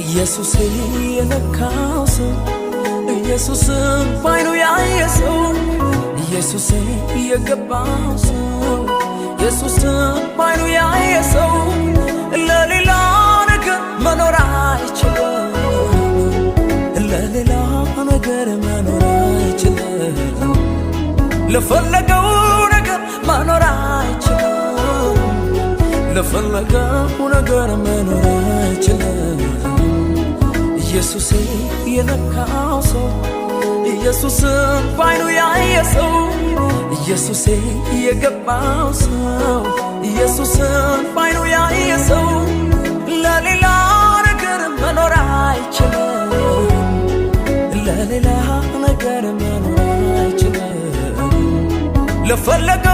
ኢየሱስ የነካው ሰው፣ ኢየሱስን ባይኑ ያየ ሰው፣ ኢየሱስ የገባው ሰው፣ ኢየሱስን ባይኑ ያየ ሰው ለሌላ ነገር መኖር አይችልም። ለሌላ ነገር መኖር አይችልም። ለፈለገው ነገር መኖር አይችልም። ለፈለገው ነገር መኖር አይችልም። ኢየሱስ የነካው ሰው፣ ኢየሱስን ባይኑ ያየ ሰው፣ ኢየሱስ የገባው ሰው፣ ኢየሱስን ባይኑ ያየ ሰው ለሌላ ነገር መኖር አይችልም። ለሌላ ነገር መኖር አይችልም። ለፈለገ